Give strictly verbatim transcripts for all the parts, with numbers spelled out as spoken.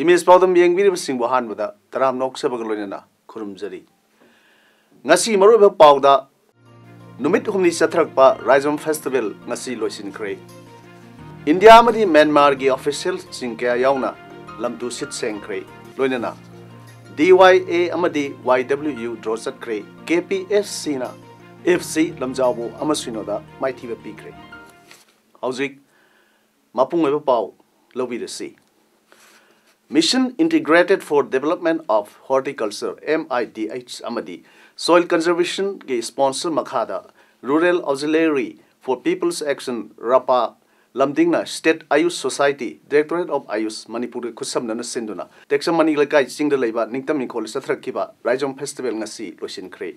Image ꯄꯥꯎꯗꯝ ꯌꯦꯡꯕꯤꯔꯤꯕꯁꯤꯡꯕꯨ ꯑꯍꯥꯟꯕꯗ ꯇꯔꯥꯝꯅ ꯑꯣꯛꯆꯕꯒ ꯂꯣꯏꯅꯅ ꯈꯨꯔꯨꯝꯖꯔꯤ꯫ ꯉꯁꯤ ꯃꯔꯨꯑꯣꯏꯕ ꯄꯥꯎꯗ, ꯅꯨꯃꯤꯠ ꯍꯨꯝꯅꯤ ꯆꯠꯊꯔꯛꯄ ꯔꯥꯏꯖꯣꯝ ꯐꯦꯁꯇꯤꯚꯦꯜ ꯉꯁꯤ ꯂꯣꯏꯁꯤꯟꯈ꯭ꯔꯦ꯫ ꯏꯟꯗꯤꯌꯥ ꯑꯃꯗꯤ ꯃ꯭ꯌꯥꯟꯃꯥꯔꯒꯤ ꯑꯣꯐꯤꯁꯤꯌꯦꯜꯁꯤꯡ ꯀꯌꯥ ꯌꯥꯎꯅ ꯂꯝꯇꯨ ꯁꯤꯠ ꯁꯦꯡꯈ꯭ꯔꯦ꯫ ꯂꯣꯏꯅꯅ ꯗꯤ ꯋꯥꯏ ꯑꯦ ꯑꯃꯗꯤ ꯋꯥꯏ ꯗꯕ꯭ꯂꯤꯎ ꯌꯨ ꯗ꯭ꯔꯣ ꯆꯠꯈ꯭ꯔꯦ꯫ ꯀꯦ ꯄꯤ ꯑꯦꯐ ꯁꯤꯅ ꯑꯦꯐ ꯁꯤ ꯂꯝꯖꯥꯎꯕꯨ ꯑꯃ ꯁꯤꯅꯣꯗ ꯃꯥꯏꯊꯤꯕ ꯄꯤꯈ꯭ꯔꯦ꯫ ꯍꯧꯖꯤꯛ ꯃꯄꯨꯡ ꯑꯣꯏꯕ ꯄꯥꯎ ꯂꯧꯕꯤꯔꯁꯤ꯫ Mission Integrated for Development of Horticulture, M I D H, ꯑꯃꯗꯤ Soil Conservationꯒꯤ sponsor ꯃꯈꯥꯗ Rural Auxiliary for People's Action, ꯔꯄꯥ, ꯂꯝꯗꯤꯡꯅ State Ayush Society, Directorate of Ayush, ꯃꯅꯤꯄꯨꯔꯒ ꯈꯨꯠꯁꯝꯅꯅ ꯁꯤꯟꯗꯨꯅ ꯇꯦꯛꯆꯝ ꯃꯅꯤ ꯂꯩꯀꯥꯏ ꯆꯤꯡꯗ ꯂꯩꯕ ꯅꯤꯡꯇꯝ ꯏꯪꯈꯣꯜꯗ ꯆꯠꯊꯔꯛꯈꯤꯕ ꯔꯥꯏꯖꯣꯝ ꯐꯦꯁꯇꯤꯚꯦꯜ ꯉꯁꯤ ꯂꯣꯏꯁꯤꯟꯈ꯭ꯔꯦ꯫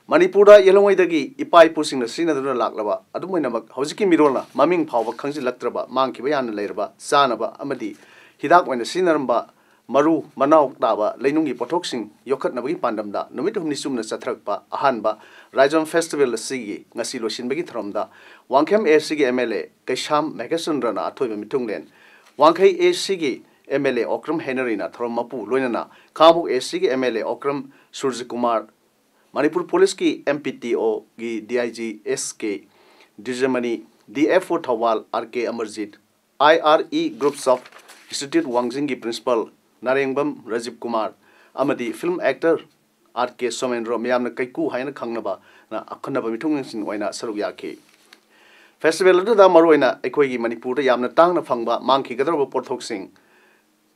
ꯃꯅꯤꯄꯨꯔꯗ ꯌꯦꯜꯍꯧꯉꯩꯗꯒꯤ ꯏꯄꯥ ꯏꯄꯨꯁꯤꯡꯅ ꯁꯤꯖꯤꯟꯅꯗꯨꯅ ꯂꯥꯛꯂꯕ, ꯑꯗꯨꯝ ꯑꯣꯏꯅꯃꯛ ꯍꯧꯖꯤꯛꯀꯤ ꯃꯤꯔꯣꯜꯅ ꯃꯃꯤꯡ ꯐꯥꯎꯕ ꯈꯪꯖꯤꯜꯂꯛꯇ꯭ꯔꯕ, ꯃꯥꯡꯈꯤꯕ ꯌꯥꯅ ꯂꯩꯔꯕ ꯆꯥꯅꯕ ꯑꯃꯗꯤ ꯍꯤꯗꯥꯛ ꯑꯣꯏꯅ ꯁꯤꯖꯤꯟꯅꯔꯝꯕ ꯃꯔꯨ ꯃꯅꯥꯎ ꯇꯥꯕ ꯂꯩꯅꯨꯡꯒꯤ ꯄꯣꯠꯊꯣꯛꯁꯤꯡ ꯌꯣꯛꯈꯠꯅꯕꯒꯤ ꯄꯥꯟꯗꯝꯗ ꯅꯨꯃꯤꯠ ꯍꯨꯝꯅꯤ ꯆꯨꯞꯅ ꯆꯠꯊꯔꯛꯄ ꯑꯍꯥꯟꯕ ꯔꯥꯏꯖꯣꯝ ꯐꯦꯁꯇꯤꯚꯦꯜ ꯑꯁꯤꯒꯤ ꯉꯁꯤ ꯂꯣꯏꯁꯤꯟꯕꯒꯤ ꯊꯧꯔꯝꯗ ꯋꯥꯡꯈꯦꯝ ꯑꯦ ꯁꯤꯒꯤ ꯑꯦꯝ ꯑꯦꯜ ꯑꯦ ꯀꯩꯁꯥꯝ ꯃꯦꯘꯆꯟꯗ꯭ꯔꯅ ꯑꯊꯣꯏꯕ ꯃꯤꯊꯨꯡꯂꯦꯟ, ꯋꯥꯡꯈꯩ ꯑꯦ ꯁꯤꯒꯤ ꯑꯦꯝ ꯑꯦꯜ ꯑꯦ ꯑꯣꯀ꯭ꯔꯝ ꯍꯦꯅꯔꯤꯅ ꯊꯧꯔꯝ ꯃꯄꯨ, ꯂꯣꯏꯅꯅ ꯈꯥꯉꯕꯣꯛ ꯑꯦ ꯁꯤꯒꯤ M L A Okram Surjakumar, Manipur ꯄꯨꯂꯤꯁꯀꯤ ꯑꯦꯝ ꯄꯤ ꯇꯤ ꯑꯣꯒꯤ D I G S K ꯗꯤꯖꯃꯅꯤ, D F O Thoubal R K Amarjit, I R E groups of institute ꯋꯥꯡꯖꯤꯡꯒꯤ ꯄ꯭ꯔꯤꯟꯁꯤꯄꯥꯜ ꯅꯥꯔꯦꯡꯕꯝ ꯔꯥꯖꯤꯕ ꯀꯨꯃꯥꯔ ꯑꯃꯗꯤ film actor R K Somendro, ꯃꯤꯌꯥꯝꯅ ꯀꯩꯀꯨ ꯍꯥꯏꯅ ꯈꯪꯅꯕ, ꯅ ꯑꯈꯟꯅꯕ ꯃꯤꯊꯨꯡꯂꯦꯟꯁꯤꯡ ꯑꯣꯏꯅ ꯁꯔꯨꯛ ꯌꯥꯈꯤ꯫ ꯐꯦꯁꯇꯤꯚꯦꯜ ꯑꯗꯨꯗ ꯃꯔꯨꯑꯣꯏꯅ ꯑꯩꯈꯣꯏꯒꯤ ꯃꯅꯤꯄꯨꯔꯗ ꯌꯥꯝꯅ ꯇꯥꯡꯅ ꯐꯪꯕ ꯃꯥꯡꯈꯤꯒꯗꯧꯔꯕ ꯄꯣꯠꯊꯣꯛꯁꯤꯡ,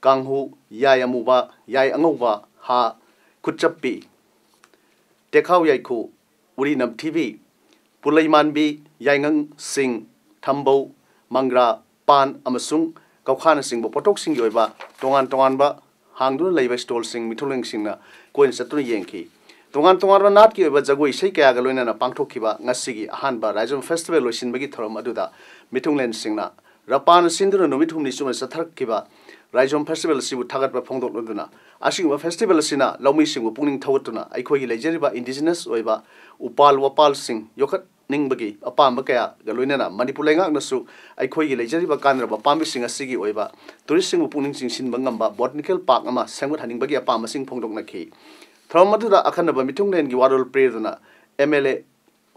ꯀꯥꯡꯍꯨ, ꯌꯥꯏ ꯑꯃꯨꯕ, ꯌꯥꯏ ꯑꯉꯧꯕ, ꯍꯥ, ꯈꯨꯠꯆꯞꯄꯤ, ꯇꯦꯛꯈꯥꯎ ꯌꯥꯏꯈꯨ, ꯎꯔꯤ ꯅꯝꯊꯤꯕꯤ, ꯄꯨꯂꯩ ꯃꯥꯟꯕꯤ, ꯌꯥꯏꯉꯪ, ꯁꯤꯡ, ꯊꯝꯕꯧ, ꯃꯪꯒ꯭ꯔꯥ, ꯄꯥꯟ ꯑꯃꯁꯨꯡ ꯀꯧꯈꯥꯅꯆꯤꯡꯕ ꯄꯣꯠꯊꯣꯛꯁꯤꯡꯒꯤ ꯑꯣꯏꯕ ꯇꯣꯉꯥꯟ ꯇꯣꯉꯥꯟꯕ ꯍꯥꯡꯗꯨꯅ ꯂꯩꯕ ꯁ꯭ꯇꯣꯜꯁꯤꯡ ꯃꯤꯊꯨꯡꯂꯦꯟꯁꯤꯡꯅ ꯀꯣꯏꯅ ꯆꯠꯇꯨꯅ ꯌꯦꯡꯈꯤ꯫ ꯇꯣꯉꯥꯟ ꯇꯣꯉꯥꯟꯕ ꯅꯥꯠꯀꯤ ꯑꯣꯏꯕ ꯖꯒꯣꯏ ꯏꯁꯩ ꯀꯌꯥꯒ ꯂꯣꯏꯅꯅ ꯄꯥꯡꯊꯣꯛꯈꯤꯕ ꯉꯁꯤꯒꯤ ꯑꯍꯥꯟꯕ ꯔꯥꯏꯖꯣꯝ ꯐꯦꯁꯇꯤꯚꯦꯜ ꯂꯣꯏꯁꯤꯟꯕꯒꯤ ꯊꯧꯔꯝ ꯑꯗꯨꯗ ꯃꯤꯊꯨꯡꯂꯦꯟꯁꯤꯡꯅ ꯔꯄꯥꯅ ꯁꯤꯟꯗꯨꯅ ꯅꯨꯃꯤꯠ ꯍꯨꯝꯅꯤ ꯆꯨꯞꯅ ꯆꯠꯊꯔꯛꯈꯤꯕ ꯔꯥꯏꯖꯣꯝ ꯐꯦꯁꯇꯤꯚꯦꯜ ꯑꯁꯤꯕꯨ ꯊꯥꯒꯠꯄ ꯐꯣꯡꯗꯣꯛꯂꯗꯨꯅ, ꯑꯁꯤꯒꯨꯝꯕ ꯐꯦꯁꯇꯤꯚꯦꯜ ꯑꯁꯤꯅ ꯂꯧꯃꯤꯁꯤꯡꯕꯨ ꯄꯨꯛꯅꯤꯡ ꯊꯧꯒꯠꯇꯨꯅ ꯑꯩꯈꯣꯏꯒꯤ ꯂꯩꯖꯔꯤꯕ ꯏꯟꯗꯤꯖꯤꯅꯁ ꯑꯣꯏꯕ ꯎꯄꯥꯜ ꯋꯥꯄꯥꯜꯁꯤꯡ ꯌꯣꯛꯈꯠ ꯅꯤꯡꯕꯒꯤ ꯑꯄꯥꯝꯕ ꯀꯌꯥꯒ ꯂꯣꯏꯅꯅ ꯃꯅꯤꯄꯨꯔ ꯂꯩꯉꯥꯛꯅꯁꯨ ꯑꯩꯈꯣꯏꯒꯤ ꯂꯩꯖꯔꯤꯕ ꯀꯥꯟꯅꯔꯕ ꯄꯥꯝꯕꯤꯁꯤꯡ ꯑꯁꯤꯒꯤ ꯑꯣꯏꯕ ꯇꯨꯔꯤꯁꯁꯤꯡꯕꯨ ꯄꯨꯛꯅꯤꯡ ꯆꯤꯡꯁꯤꯟꯕ ꯉꯝꯕ ꯕꯣꯇꯥꯅꯤꯀꯦꯜ ꯄꯥꯔꯛ ꯑꯃ ꯁꯦꯝꯒꯠꯍꯟꯅꯤꯡꯕꯒꯤ ꯑꯄꯥꯝꯕꯁꯤꯡ ꯐꯣꯡꯗꯣꯛꯅꯈꯤ꯫ ꯊꯧꯔꯝ ꯑꯗꯨꯗ ꯑꯈꯟꯅꯕ ꯃꯤꯊꯨꯡꯂꯦꯟꯒꯤ ꯋꯥꯔꯣꯜ ꯄꯤꯔꯗꯨꯅ ꯑꯦꯝ ꯑꯦꯜ ꯑꯦ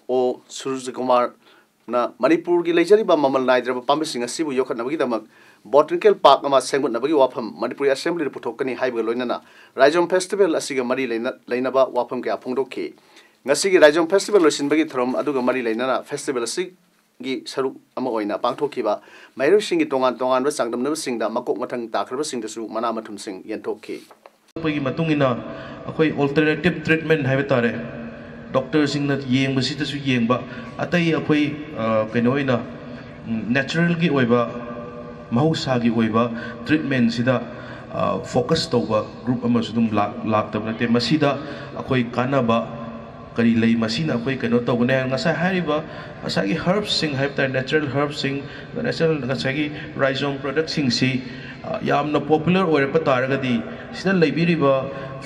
ꯑꯣ ꯁꯨꯔꯖꯀꯨꯃꯥꯔꯅ ꯃꯅꯤꯄꯨꯔꯒꯤ ꯂꯩꯖꯔꯤꯕ ꯃꯃꯜ ꯅꯥꯏꯗ꯭ꯔꯕ ꯄꯥꯝꯕꯤꯁꯤꯡ ꯑꯁꯤꯕꯨ ꯌꯣꯛꯈꯠꯅꯕꯒꯤꯗꯃꯛ ꯕꯣꯇꯥꯅꯤꯀꯦꯜ ꯄꯥꯔꯛ ꯑꯃ ꯁꯦꯝꯒꯠꯅꯕꯒꯤ ꯋꯥꯐꯝ ꯃꯅꯤꯄꯨꯔꯤ ꯑꯁꯦꯝꯕ꯭ꯂꯤꯗ ꯄꯨꯊꯣꯛꯀꯅꯤ ꯍꯥꯏꯕꯒ ꯂꯣꯏꯅꯅ ꯔꯥꯏꯖꯣꯝ ꯐꯦꯁꯇꯤꯚꯦꯜ ꯑꯁꯤꯒ ꯃꯔꯤ ꯂꯩꯅ-, ꯂꯩꯅꯕ ꯋꯥꯐꯝ ꯀꯌꯥ ꯐꯣꯡꯗꯣꯛꯈꯤ꯫ ꯉꯁꯤꯒꯤ ꯔꯥꯏꯖꯣꯝ ꯐꯦꯁꯇꯤꯚꯦꯜ ꯂꯣꯏꯁꯤꯟꯕꯒꯤ ꯊꯧꯔꯝ ꯑꯗꯨꯒ ꯃꯔꯤ ꯂꯩꯅꯅ ꯐꯦꯁꯇꯤꯚꯦꯜ ꯑꯁꯤꯒꯤ ꯁꯔꯨꯛ ꯑꯃ ꯑꯣꯏꯅ ꯄꯥꯡꯊꯣꯛꯈꯤꯕ ꯃꯍꯩꯔꯣꯏꯁꯤꯡꯒꯤ ꯇꯣꯉꯥꯟ ꯇꯣꯉꯥꯟꯕ ꯆꯥꯡꯗꯝꯅꯕꯁꯤꯡꯗ ꯃꯀꯣꯛ ꯃꯊꯪ ꯇꯥꯈ꯭ꯔꯕꯁꯤꯡꯗꯁꯨ ꯃꯅꯥ ꯃꯊꯨꯝꯁꯤꯡ ꯌꯦꯟꯊꯣꯛꯈꯤ꯫ ꯑꯩꯈꯣꯏꯒꯤ ꯃꯇꯨꯡ ꯏꯟꯅ ꯑꯩꯈꯣꯏ ꯑꯣꯜꯇꯔꯅꯦꯇꯤꯞ ꯇ꯭ꯔꯤꯠꯃꯦꯟ ꯍꯥꯏꯕ ꯇꯥꯔꯦ, ꯗꯣꯛꯇꯔꯁꯤꯡꯅ ꯌꯦꯡꯕꯁꯤꯗꯁꯨ ꯌꯦꯡꯕ, ꯑꯇꯩ ꯑꯩꯈꯣꯏ, ꯑ, ꯀꯩꯅꯣ ꯑꯣꯏꯅ, ꯎꯝ, ꯅꯦꯆꯔꯦꯜꯒꯤ ꯑꯣꯏꯕ, ꯃꯍꯧꯁꯥꯒꯤ ꯑꯣꯏꯕ ꯇ꯭ꯔꯤꯠꯃꯦꯟꯁꯤꯗ, ꯑ, ꯐꯣꯀꯁ ꯇꯧꯕ ꯒ꯭ꯔꯨꯞ ꯑꯃꯁꯨ ꯑꯗꯨꯝ ꯂꯥꯛ-, ꯂꯥꯛꯇꯕ ꯅꯠꯇꯦ꯫ ꯃꯁꯤꯗ ꯑꯩꯈꯣꯏ ꯀꯥꯟꯅꯕ ꯀꯔꯤ ꯂꯩ, ꯃꯁꯤꯅ ꯑꯩꯈꯣꯏ ꯀꯩꯅꯣ ꯇꯧꯒꯅꯤ ꯍꯥꯏ꯫ ꯉꯁꯥꯏ ꯍꯥꯏꯔꯤꯕ ꯉꯁꯥꯏꯒꯤ ꯍꯔꯕꯁꯤꯡ ꯍꯥꯏꯕ ꯇꯥꯔꯦ, ꯅꯦꯆꯔꯦꯜ ꯍꯔꯕꯁꯤꯡ, ꯅꯦꯆꯔꯦꯜ ꯉꯁꯥꯏꯒꯤ ꯔꯥꯏꯖꯣꯝ ꯄ꯭ꯔꯗꯛꯁꯤꯡꯁꯤ, ꯑ, ꯌꯥꯝꯅ ꯄꯣꯄꯨꯂꯔ ꯑꯣꯏꯔꯛꯄ ꯇꯥꯔꯒꯗꯤ, ꯁꯤꯗ ꯂꯩꯕꯤꯔꯤꯕ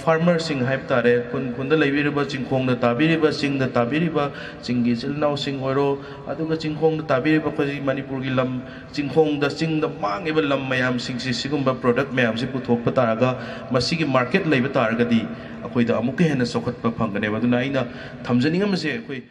ꯐꯥꯔꯃꯔꯁꯤꯡ ꯍꯥꯏꯕ ꯇꯥꯔꯦ, ꯈꯨꯟ ꯈꯨꯟꯗ ꯂꯩꯕꯤꯔꯤꯕ, ꯆꯤꯡꯈꯣꯡꯗ ꯇꯥꯕꯤꯔꯤꯕ, ꯆꯤꯡꯗ ꯇꯥꯕꯤꯔꯤꯕ, ꯆꯤꯡꯒꯤ ꯏꯆꯤꯜ ꯏꯅꯥꯎꯁꯤꯡ ꯑꯣꯏꯔꯣ, ꯑꯗꯨꯒ ꯆꯤꯡꯈꯣꯡꯗ ꯇꯥꯕꯤꯔꯤꯕ ꯑꯩꯈꯣꯏꯒꯤ ꯃꯅꯤꯄꯨꯔꯒꯤ ꯂꯝ, ꯆꯤꯡꯈꯣꯡꯗ, ꯆꯤꯡꯗ ꯃꯥꯡꯉꯤꯕ ꯂꯝ ꯃꯌꯥꯝꯁꯤꯡꯁꯤ, ꯁꯤꯒꯨꯝꯕ ꯄ꯭ꯔꯗꯛ ꯃꯌꯥꯝꯁꯤ ꯄꯨꯊꯣꯛꯄ ꯇꯥꯔꯒ, ꯃꯁꯤꯒꯤ ꯃꯥꯔꯀꯦꯠ ꯂꯩꯕ ꯇꯥꯔꯒꯗꯤ, ꯑꯩꯈꯣꯏꯗ ꯑꯃꯨꯛꯀ ꯍꯦꯟꯅ ꯆꯥꯎꯈꯠꯄ ꯐꯪꯒꯅꯦꯕ꯫ ꯑꯗꯨꯅ ꯑꯩꯅ ꯊꯝꯖꯅꯤꯡꯉꯝꯕꯁꯦ, ꯑꯩꯈꯣꯏ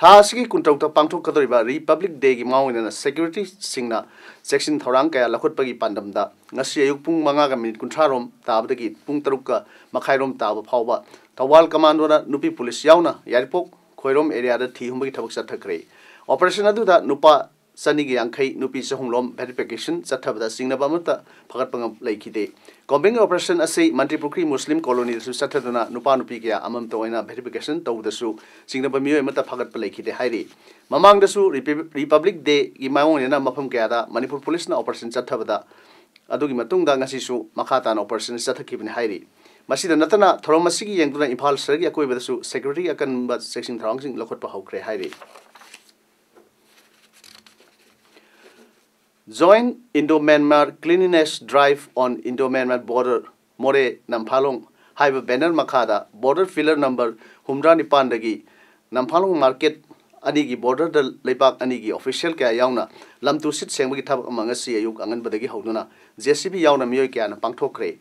ꯊꯥ ꯑꯁꯤꯒꯤ ꯀꯨꯟꯇꯔꯨꯛꯇ ꯄꯥꯡꯊꯣꯛꯀꯗꯧꯔꯤꯕ ꯔꯤꯄꯕ꯭ꯂꯤꯛ ꯗꯦꯒꯤ ꯃꯥꯡꯑꯣꯏꯅꯅ ꯁꯦꯀ꯭ꯌꯨꯔꯤꯇꯤꯁꯤꯡꯅ ꯆꯦꯛꯁꯤꯟ ꯊꯧꯔꯥꯡ ꯀꯌꯥ ꯂꯧꯈꯠꯄꯒꯤ ꯄꯥꯟꯗꯝꯗ ꯉꯁꯤ ꯑꯌꯨꯛ ꯄꯨꯡ ꯃꯉꯥꯒ ꯃꯤꯅꯤꯠ ꯀꯨꯟꯊ꯭ꯔꯥ ꯔꯣꯝ ꯇꯥꯕꯗꯒꯤ ꯄꯨꯡ ꯇꯔꯨꯛꯀ ꯃꯈꯥꯏ ꯔꯣꯝ ꯇꯥꯕ ꯐꯥꯎꯕ ꯊꯧꯕꯥꯜ ꯀꯃꯥꯟꯗꯣꯅ ꯅꯨꯄꯤ ꯄꯨꯂꯤꯁ ꯌꯥꯎꯅ ꯌꯥꯏꯔꯤꯄꯣꯛ ꯈꯣꯏꯔꯣꯝ ꯑꯦꯔꯤꯌꯥꯗ ꯊꯤ ꯍꯨꯝꯕꯒꯤ ꯊꯕꯛ ꯆꯠꯊꯈ꯭ꯔꯦ꯫ ꯑꯣꯄꯔꯦꯁꯟ ꯑꯗꯨꯗ ꯅꯨꯄꯥ ꯆꯅꯤꯒ ꯌꯥꯡꯈꯩ, ꯅꯨꯄꯤ ꯆꯍꯨꯝ ꯂꯣꯝ ꯚꯦꯔꯤꯐꯤꯀꯦꯁꯟ ꯆꯠꯊꯕꯗ ꯆꯤꯡꯅꯕ ꯑꯃꯠꯇ ꯐꯒꯠꯄ ꯉꯝ-, ꯂꯩꯈꯤꯗꯦ꯫ ꯀꯣꯝꯕꯤꯡ ꯑꯣꯄꯔꯦꯁꯟ ꯑꯁꯤ ꯃꯟꯇ꯭ꯔꯤ ꯄꯨꯈ꯭ꯔꯤ ꯃꯨꯁꯂꯤꯝ ꯀꯣꯂꯣꯅꯤꯗꯁꯨ ꯆꯠꯊꯗꯨꯅ ꯅꯨꯄꯥ ꯅꯨꯄꯤ ꯀꯌꯥ ꯑꯃꯃꯝꯇ ꯑꯣꯏꯅ ꯚꯦꯔꯤꯐꯤꯀꯦꯁꯟ ꯇꯧꯕꯗꯁꯨ ꯆꯤꯡꯅꯕ ꯃꯤꯑꯣꯏ ꯑꯃꯠꯇ ꯐꯒꯠꯄ ꯂꯩꯈꯤꯗꯦ ꯍꯥꯏꯔꯤ꯫ ꯃꯃꯥꯡꯗꯁꯨ ꯔꯤꯄꯕ꯭ꯂꯤꯛ ꯗꯦꯒꯤ ꯃꯥꯡꯑꯣꯏꯅꯅ ꯃꯐꯝ ꯀꯌꯥꯗ ꯃꯅꯤꯄꯨꯔ ꯄꯨꯂꯤꯁꯅ ꯑꯣꯄꯔꯦꯁꯟ ꯆꯠꯊꯕꯗ ꯑꯗꯨꯒꯤ ꯃꯇꯨꯡꯗ ꯉꯁꯤꯁꯨ ꯃꯈꯥ ꯇꯥꯅ operation ꯆꯠꯊꯈꯤꯕꯅꯤ ꯍꯥꯏꯔꯤ꯫ ꯃꯁꯤꯗ ꯅꯠꯇꯅ ꯊꯧꯔꯝ ꯑꯁꯤꯒꯤ ꯌꯦꯡꯗꯨꯅ ꯏꯝꯐꯥꯜ ꯁꯍꯔꯒꯤ ꯑꯀꯣꯏꯕꯗꯁꯨ security ꯑꯀꯟꯕ ꯆꯦꯛꯁꯤꯟ ꯊꯧꯔꯥꯡꯁꯤꯡ ꯂꯧꯈꯠꯄ ꯍꯧꯈ꯭ꯔꯦ ꯍꯥꯏꯔꯤ꯫ Joint Indo-Myanmar Cleanliness Drive on Indo-Myanmar Border, ꯃꯣꯔꯦ ꯅꯝꯐꯥꯂꯣꯡ ꯍꯥꯏꯕ banner ꯃꯈꯥꯗ border pillar number ꯍꯨꯝꯗ꯭ꯔꯥ ꯅꯤꯄꯥꯟꯗꯒꯤ ꯅꯝꯐꯥꯂꯣꯡ market ꯑꯅꯤꯒꯤ borderꯗ ꯂꯩꯕꯥꯛ ꯑꯅꯤꯒꯤ official ꯀꯌꯥ ꯌꯥꯎꯅ ꯂꯝ ꯇꯨ ꯁꯤꯠ ꯁꯦꯡꯕꯒꯤ ꯊꯕꯛ ꯑꯃ ꯉꯁꯤ ꯑꯌꯨꯛ ꯑꯉꯟꯕꯗꯒꯤ ꯍꯧꯗꯨꯅ J C B ꯌꯥꯎꯅ ꯃꯤꯑꯣꯏ ꯀꯌꯥꯅ ꯄꯥꯡꯊꯣꯛꯈ꯭ꯔꯦ꯫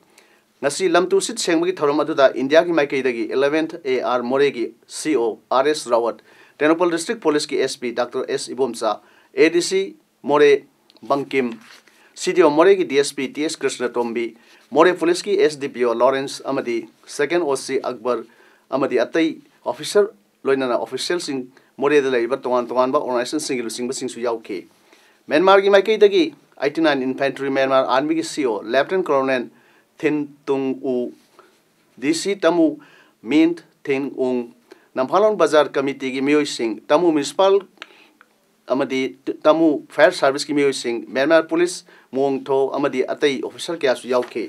ꯉꯁꯤ ꯂꯝ ꯇꯨ ꯁꯤꯠ ꯁꯦꯡꯕꯒꯤ ꯊꯧꯔꯝ ꯑꯗꯨꯗ ꯏꯟꯗꯤꯌꯥꯒꯤ ꯃꯥꯏꯀꯩꯗꯒꯤ eleventh A R ꯃꯣꯔꯦꯒꯤ C O R S ꯔꯥꯋꯠ, Tengnoupal district policeꯀꯤ S P Doctor S Ibomcha, A D C ꯃꯣꯔꯦ ꯕꯪꯀꯤꯝ, C D O ꯃꯣꯔꯦꯒꯤ D S P T S ꯀ꯭ꯔꯤꯁꯅꯇꯣꯝꯕꯤ, ꯃꯣꯔꯦ policeꯀꯤ S D P O Lorenz ꯑꯃꯗꯤ second O C ꯑꯛꯕꯔ ꯑꯃꯗꯤ ꯑꯇꯩ officer ꯂꯣꯏꯅꯅ officialꯁꯤꯡ, ꯃꯣꯔꯦꯗ ꯂꯩꯔꯤꯕ ꯇꯣꯉꯥꯟ ꯇꯣꯉꯥꯟꯕ organizationꯁꯤꯡꯒꯤ ꯂꯨꯆꯤꯡꯕꯁꯤꯡꯁꯨ ꯌꯥꯎꯈꯤ꯫ ꯃ꯭ꯌꯥꯟꯃꯥꯔꯒꯤ ꯃꯥꯏꯀꯩꯗꯒꯤ eighty-nine Infantry Myanmar Armyꯒꯤ C O Lieutenant Colonel Thin Tung U, D C Tamu Min Thin Ung, Namphalong ꯕꯖꯥꯔ committeeꯒꯤ ꯃꯤꯑꯣꯏꯁꯤꯡ, ꯇꯥꯃꯨ municipal ꯑꯃꯗꯤ ꯇꯥꯃꯨ fire serviceꯀꯤ ꯃꯤꯑꯣꯏꯁꯤꯡ, ꯃ꯭ꯌꯥꯟꯃꯥꯔ police ꯃꯨꯑꯣꯡ ꯊꯣ ꯑꯃꯗꯤ ꯑꯇꯩ officer ꯀꯌꯥꯁꯨ ꯌꯥꯎꯈꯤ꯫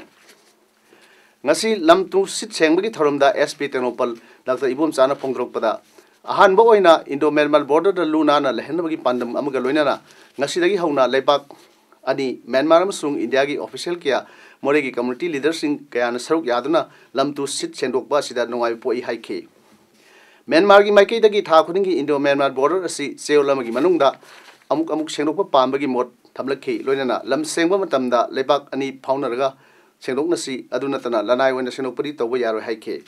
ꯉꯁꯤ ꯂꯝ ꯇꯨ ꯁꯤꯠ ꯁꯦꯡꯕꯒꯤ ꯊꯧꯔꯝꯗ S P ꯇꯦꯡꯅꯧꯄꯜ Doctor ꯏꯕꯣꯝꯆꯥꯅ ꯐꯣꯡꯗꯣꯔꯛꯄꯗ, ꯑꯍꯥꯟꯕ ꯑꯣꯏꯅ Indo-Myanmar borderꯗ ꯂꯨ ꯅꯥꯟꯅ ꯂꯩꯍꯟꯅꯕꯒꯤ ꯄꯥꯟꯗꯝ ꯑꯃꯒ ꯂꯣꯏꯅꯅ ꯉꯁꯤꯗꯒꯤ ꯍꯧꯅ ꯂꯩꯕꯥꯛ ꯑꯅꯤ, ꯃ꯭ꯌꯥꯟꯃꯥꯔ ꯑꯃꯁꯨꯡ ꯏꯟꯗꯤꯌꯥꯒꯤ official ꯀꯌꯥ, ꯃꯣꯔꯦꯒꯤ community leaderꯁꯤꯡ ꯀꯌꯥꯅ ꯁꯔꯨꯛ ꯌꯥꯗꯨꯅ ꯂꯝ ꯇꯨ ꯁꯤꯠ ꯁꯦꯡꯗꯣꯛꯄ ꯑꯁꯤꯗ ꯅꯨꯡꯉꯥꯏꯕ ꯄꯣꯛꯏ ꯍꯥꯏꯈꯤ꯫ ꯃ꯭ꯌꯥꯟꯃꯥꯔꯒꯤ ꯃꯥꯏꯀꯩꯗꯒꯤ ꯊꯥ ꯈꯨꯗꯤꯡꯒꯤ Indo-Myanmar border ꯑꯁꯤ ꯆꯌꯣꯜ ꯑꯃꯒꯤ ꯃꯅꯨꯡꯗ ꯑꯃꯨꯛ ꯑꯃꯨꯛ ꯁꯦꯡꯗꯣꯛꯄ ꯄꯥꯝꯕꯒꯤ ꯃꯣꯠ ꯊꯝꯂꯛꯈꯤ꯫ ꯂꯣꯏꯅꯅ ꯂꯝ ꯁꯦꯡꯕ ꯃꯇꯝꯗ ꯂꯩꯕꯥꯛ ꯑꯅꯤ ꯐꯥꯎꯅꯔꯒ ꯁꯦꯡꯗꯣꯛꯅꯁꯤ, ꯑꯗꯨ ꯅꯠꯇꯅ ꯂꯅꯥꯏ ꯑꯣꯏꯅ ꯁꯦꯡꯗꯣꯛꯄꯗꯤ ꯇꯧꯕ ꯌꯥꯔꯣꯏ ꯍꯥꯏꯈꯤ꯫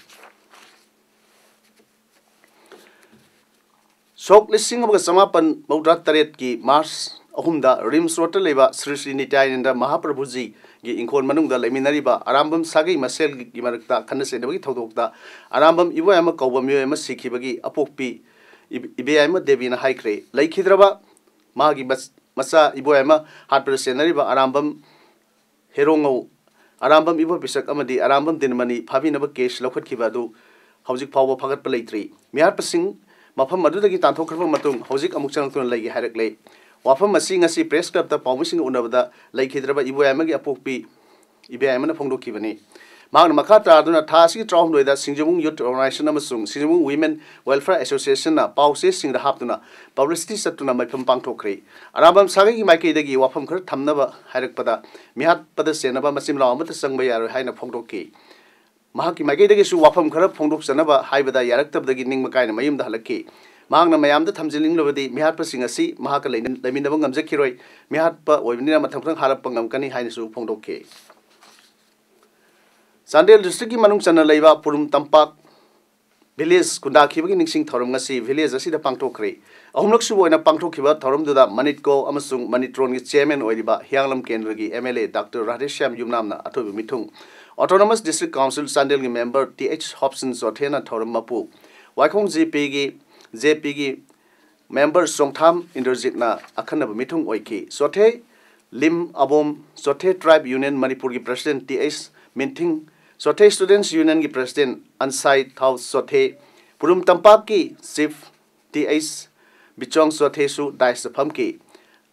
ꯁꯣꯛ ꯂꯤꯁꯤꯡ ꯑꯃꯒ ꯆꯃꯥꯄꯟ ꯃꯧꯗ꯭ꯔꯥ ꯇꯔꯦꯠꯀꯤ March ꯑꯍꯨꯝꯗ RIMS roadꯇ ꯂꯩꯕ ꯁ꯭ꯔꯤ ꯁ꯭ꯔꯤ ꯅꯤꯇ꯭ꯌꯥꯅꯟꯗ ꯃꯍꯥꯄ꯭ꯔꯚꯨꯖꯤꯒꯤ ꯏꯪꯈꯣꯜ ꯃꯅꯨꯡꯗ ꯂꯩꯃꯤꯟꯅꯔꯤꯕ ꯑꯔꯥꯝꯕꯝ ꯁꯥꯒꯩ ꯃꯁꯦꯜꯒꯤ ꯃꯔꯛꯇ ꯈꯠꯅ ꯆꯩꯅꯕꯒꯤ ꯊꯧꯗꯣꯛꯇ ꯑꯔꯥꯝꯕꯝ ꯏꯕꯣꯌꯥꯏꯃ ꯀꯧꯕ ꯃꯤꯑꯣꯏ ꯑꯃ ꯁꯤꯈꯤꯕꯒꯤ ꯑꯄꯣꯛꯄꯤ ꯏꯕ-, ꯏꯕꯦꯌꯥꯏꯃ ꯗꯦꯕꯤꯅ ꯍꯥꯏꯈ꯭ꯔꯦ꯫ ꯂꯩꯈꯤꯗ꯭ꯔꯕ ꯃꯍꯥꯛꯀꯤ ꯃꯆ-, ꯃꯆꯥ ꯏꯕꯣꯌꯥꯏꯃ ꯍꯥꯠꯄꯗ ꯆꯦꯟꯅꯔꯤꯕ ꯑꯔꯥꯝꯕꯝ ꯍꯦꯔꯣꯉꯧ, ꯑꯔꯥꯝꯕꯝ ꯏꯕꯣꯄꯤꯁꯛ ꯑꯃꯗꯤ ꯑꯔꯥꯝꯕꯝ ꯗꯤꯟꯃꯅꯤ ꯐꯥꯕꯤꯅꯕ case ꯂꯧꯈꯠꯈꯤꯕ ꯑꯗꯨ ꯍꯧꯖꯤꯛ ꯐꯥꯎꯕ ꯐꯥꯒꯠꯄ ꯂꯩꯇ꯭ꯔꯤ꯫ ꯃꯤꯍꯥꯠꯄꯁꯤꯡ ꯃꯐꯝ ꯑꯗꯨꯗꯒꯤ ꯇꯥꯟꯊꯣꯛꯈ꯭ꯔꯕ ꯃꯇꯨꯡ ꯍꯧꯖꯤꯛ ꯑꯃꯨꯛ ꯆꯪꯂꯛꯇꯨꯅ ꯂꯩꯒꯦ ꯍꯥꯏꯔꯛꯂꯦ꯫ ꯋꯥꯐꯝ ꯑꯁꯤ ꯉꯁꯤ Press Clubꯇ ꯄꯥꯎꯃꯤꯁꯤꯡꯒ ꯎꯅꯕꯗ ꯂꯩꯈꯤꯗ꯭ꯔꯕ ꯏꯕꯣꯌꯥꯏꯃꯒꯤ ꯑꯄꯣꯛꯄꯤ ꯏꯕꯣꯌꯥꯏꯃꯅ ꯐꯣꯡꯗꯣꯛꯈꯤꯕꯅꯤ꯫ ꯃꯍꯥꯛꯅ ꯃꯈꯥ ꯇꯥꯗꯨꯅ ꯊꯥ ꯑꯁꯤꯒꯤ ꯇꯔꯥꯍꯨꯝꯗꯣꯏꯗ ꯁꯤꯡꯖꯃꯨꯡ Youth Organization ꯑꯃꯁꯨꯡ ꯁꯤꯡꯖꯃꯨꯡ Women Welfare Associationꯅ ꯄꯥꯎ ꯆꯦꯁꯤꯡꯗ ꯍꯥꯞꯇꯨꯅ publicity ꯆꯠꯇꯨꯅ ꯃꯤꯐꯝ ꯄꯥꯡꯊꯣꯛꯈ꯭ꯔꯦ꯫ ꯑꯔꯥꯕꯝ ꯁꯥꯒꯩꯒꯤ ꯃꯥꯏꯀꯩꯗꯒꯤ ꯋꯥꯐꯝ ꯈꯔ ꯊꯝꯅꯕ ꯍꯥꯏꯔꯛꯄꯗ ꯃꯤꯍꯥꯠꯄꯗ ꯆꯦꯟꯅꯕ ꯃꯆꯤꯟ ꯃꯅꯥꯎ ꯑꯃꯠꯇ ꯆꯪꯕ ꯌꯥꯔꯣꯏ ꯍꯥꯏꯅ ꯐꯣꯡꯗꯣꯛꯈꯤ꯫ ꯃꯍꯥꯛꯀꯤ ꯃꯥꯏꯀꯩꯗꯒꯤꯁꯨ ꯋꯥꯐꯝ ꯈꯔ ꯐꯣꯡꯗꯣꯛꯆꯅꯕ ꯍꯥꯏꯕꯗ ꯌꯥꯔꯛꯇꯕꯗꯒꯤ ꯅꯤꯡꯕ ꯀꯥꯏꯅ ꯃꯌꯨꯝꯗ ꯍꯜꯂꯛꯈꯤ꯫ ꯃꯍꯥꯛꯅ ꯃꯌꯥꯝꯗ ꯊꯝꯖꯤꯟꯅꯤꯡꯂꯕꯗꯤ ꯃꯤꯍꯥꯠꯄꯁꯤꯡ ꯑꯁꯤ ꯃꯍꯥꯛꯀ ꯂꯩꯅ-, ꯂꯩꯃꯤꯟꯅꯕ ꯉꯝꯖꯈꯤꯔꯣꯏ, ꯃꯤꯍꯥꯠꯄ ꯑꯣꯏꯕꯅꯤꯅ ꯃꯊꯪ ꯃꯊꯪ ꯍꯥꯠꯂꯛꯄ ꯉꯝꯒꯅꯤ ꯍꯥꯏꯅꯁꯨ ꯐꯣꯡꯗꯣꯛꯈꯤ꯫ ꯆꯥꯟꯗꯦꯜ districtꯀꯤ ꯃꯅꯨꯡ ꯆꯟꯅ ꯂꯩꯕ ꯄꯨꯔꯨꯝ ꯇꯝꯄꯥꯛ village ꯈꯨꯟꯗꯥꯈꯤꯕꯒꯤ ꯅꯤꯡꯁꯤꯡ ꯊꯧꯔꯝ ꯉꯁꯤ village ꯑꯁꯤꯗ ꯄꯥꯡꯊꯣꯛꯈ꯭ꯔꯦ꯫ ꯑꯍꯨꯝꯂꯛ ꯁꯨꯕ ꯑꯣꯏꯅ ꯄꯥꯡꯊꯣꯛꯈꯤꯕ ꯊꯧꯔꯝꯗꯨꯗ ꯃꯅꯤꯠꯀꯣ ꯑꯃꯁꯨꯡ ꯃꯅꯤꯠꯔꯣꯟꯒꯤ chairman ꯑꯣꯏꯔꯤꯕ ꯍꯤꯌꯥꯡꯂꯝ ꯀꯦꯟꯗ꯭ꯔꯒꯤ MLA Doctor ꯔꯥꯙꯦꯁ꯭ꯌꯥꯝ ꯌꯨꯝꯅꯥꯝꯅ ꯑꯊꯣꯏꯕ ꯃꯤꯊꯨꯡ, Autonomous District Council ꯆꯥꯟꯗꯦꯜꯒꯤ member Th Hobson ꯆꯣꯊꯦꯅ ꯊꯧꯔꯝ ꯃꯄꯨ, ꯋꯥꯏꯈꯣꯡ JPꯒꯤ, JPꯒꯤ member ꯆꯣꯡꯊꯥꯝ ꯏꯟꯗ꯭ꯔꯖꯤꯠꯅ ꯑꯈꯟꯅꯕ ꯃꯤꯊꯨꯡ ꯑꯣꯏꯈꯤ꯫ ꯆꯣꯊꯦ ꯂꯤꯝ ꯑꯕꯣꯝ, ꯆꯣꯊꯦ Tribe Union ꯃꯅꯤꯄꯨꯔꯒꯤ president Th ꯃꯤꯟꯊꯤꯡ, ꯆꯣꯊꯦ Students Unionꯒꯤ president ꯑꯟꯁꯥꯏ ꯊꯥꯎ ꯆꯣꯊꯦ, ꯄꯨꯔꯨꯝ ꯇꯝꯄꯥꯛꯀꯤ chief Th ꯕꯤꯆꯣꯡ ꯆꯣꯊꯦꯁꯨ dais ꯐꯝꯈꯤ꯫